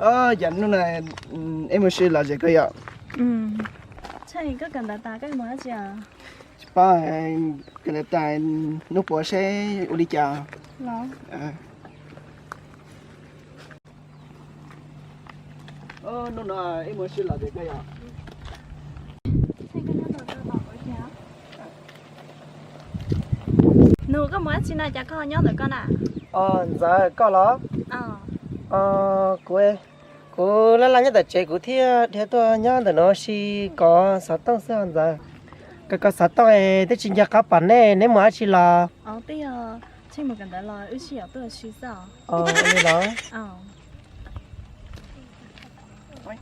Yog hnub no eb mus si los zem koj yom? Tsis paub, kawm ntawv tas hnub puas seb ua li cas. Hnub no eb mus si los zem koj yom? Nus, koj mus dab tsi no cas koj nyob ntawm koj na? Ntxawm, koj los? Kuv, kuv laj laj nyob tom tsev kuv thiaj dhia tuaj nyob ntawm no si kov xov tooj xwb os ntxawm. Kov kov xov tooj twb tsis nco qab pom nej, neb mus dab tsi los?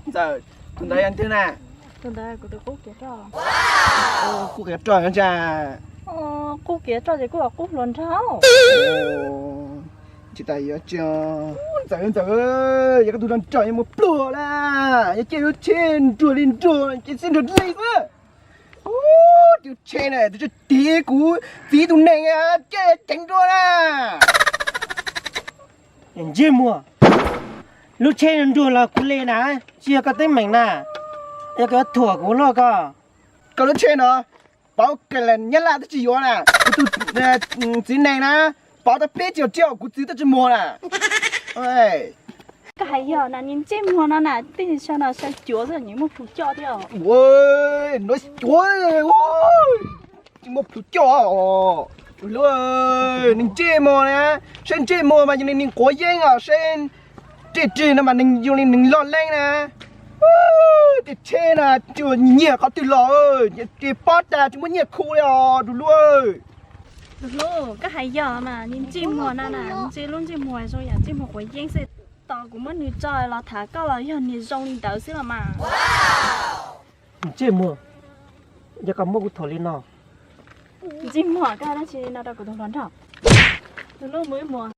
Ntxawm, tus ntawd yog twg na? Qub kiav roj ntsa. Qub kiav roj ces kuj qub hluas nraug. Tsis tas yuav tsis, Ntxawm, Ntxawm, yog koj tus nraug nraug yuav mus pluag na, yog caij lub tsheb nruag li nruag ces xib nruag li xwb. Tus tsheb na tus tsheb tiv kuv txiv tus nees caij ceev dua na. Ntsej muag, lub tsheb nruag los kuv li na, tsis yog koj teeb meem na, yog koj yuav thuam kuv luaj koj. Koj lub tsheb no, pauv kawg li, Nyab Laj twb tsis yuav na, kuv tus txiv nees na, pauv tau peb caug triệu kuv txiv twb tsis muag na. Koj hais yog na, niag ntsej muag no na, tej zaum no saib cuav xwb, nws muaj plhus coj thiab. Ua, no cuav, tsis muaj plhus coj os. Hlub, nws ntsej muag na, saib ntsej muag mas zoo li neeg quav yeeb os, saib tej rig no mas nws zoo li neeg loj leeb na. Tej tsheb no tsuas nyiag qhov twg los, ces pob tas tsis muaj nyiaj khu li os tus hlub. Tus hlub, koj hais yog mas, niag ntsej muag no na, ntsej lub ntsej muag zoo yam ntsej muag quav yeeb xwb. Tos kuv muab nws tso los tham koj los yog niag zoo li ntawd xwb los mas. Ntsej muag, yog koj muab kuv thuam li no. Ntsej muag, koj dab tsi no rau kuv tus hluas nraug? Tus hlub, mus ib muag.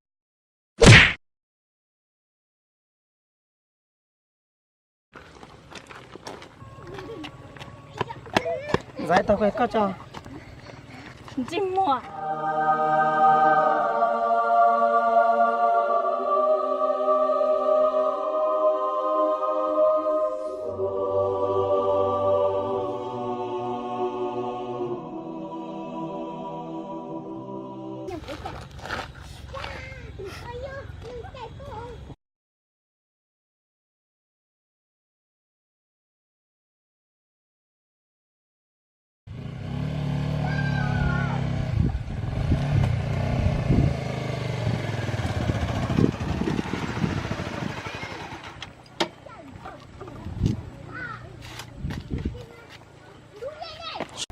Ntxawm, tau koj tso. Ntsej muag.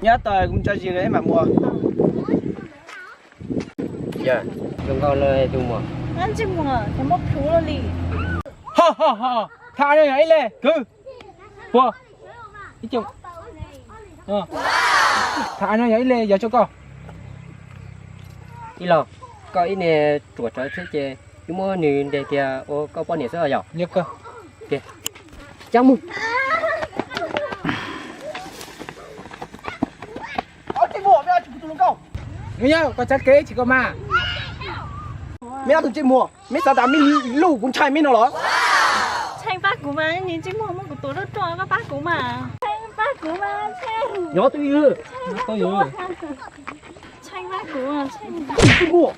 Nyob tau, kuv tso zis lawm mam mus. Yog zoo nkauj los tus muam. Ntsej muag, muab plhuav li. Ho ho ho, tham no yog ib leeg kwv. Puas, ib co, tham no yog ib leeg yog tso koj. Ib los, koj ib niag ruam tsawv thiab ces twb muab nws ntes tias ua koj poj niam xwb os yom? Cab mus. Nyob koj txhais kev tsis koj mas. Meb ob tug ntsej muag, meb xav tas meb luj kuv ntshai meb no los? Tsheej pab kuv mas, niag ntsej muag muab kuv tua roj roj, koj pab kuv mas. Tsheej pab kuv mas, Tsheej. Nyob twj ywm. Tsheej pab kuv, Tsheej. Ntsej muag.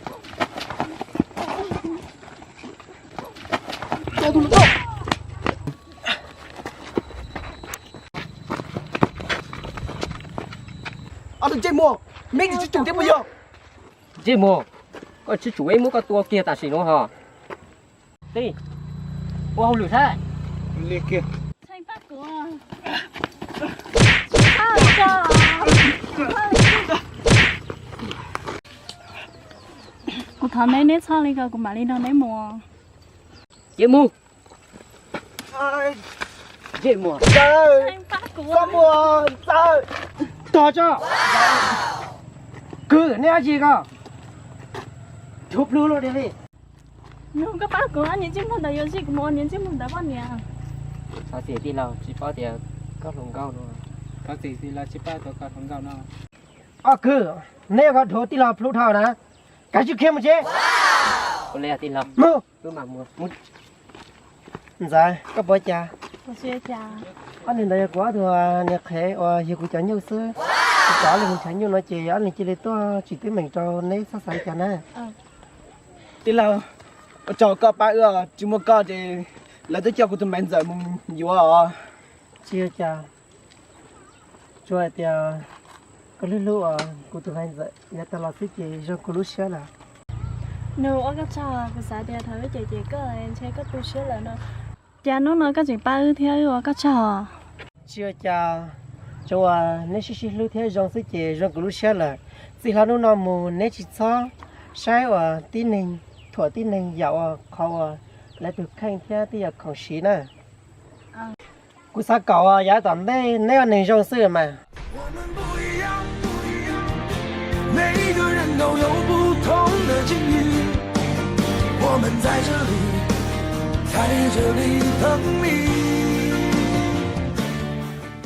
Ob tug ntsej muag, meb tsis tsum thiab puas yog? Ntsej muag, koj tsis tsum wb muab koj tua kiag tam sim no ho. Tij, ua hauj lwm thiab. Kuv thov neb, neb txhob li ko, kuv mam li nrog neb mus. Ces mus. Ntsej muag, txawj, txhob muag, txawj. Tog tso. Kwv, neb dab tsi ko? Tshuav plhu luaj li. Nug koj pab kuv, niag ntsej muag ntawd yuav zij kuv mus ua niag ntsej muag ntawd poj niam. Thov txim tij laug, tsis paub tias koj hluas nkauj no. Thov txim tij laug, tsis paub tias koj hluas nkauj no. Ob kwv, neb yuav kom dhuav tij laug plhu dhau na, kav tsij khiav mus tsev. Ua li tij laug, mus. Ntxawm, koj pom cas? Ob niag ntawd yog kuv ob tug niam qhev uas yug kuv cov nyuj xwb. Kuv cov ob leeg mus nrhiav nyuj no ces ob leeg cia li tuaj tsis teeb meem rau neb, txhob xav li cas na. Tij laug, ua tsaug koj pab wb, tsis muaj koj ces lawv twb coj kuv tus Maiv Ntxawm mus yuav os. Tsis ua cas, tsuas hais tias koj hlub hlub uas kuv tus Maiv Ntxawm yav tas los xwb ces zoo kuv lub siab lawm. Nug ua koj tsaug, kuv xav tias thaum wb cem cem koj ntshe koj tu siab lawm no. Cas hnub no koj tseem pab wb thiab wb ua koj tsaug. Tsis ua cas, tsuas uas neb sib sib hlub thiab zoo xwb ces zoo kuv lub siab lawm. Txij hnub no mus neb tsis txhob saib uas tib neeg, thuam tib neeg yam uas qhov uas lawv tus kheej thiab tej yam khoom siv na. Kuv xav kom uas yav tom ntej neb ua neeg zoo xwb mas. 每个人都有不同的境遇，我们在这里，在这里等你。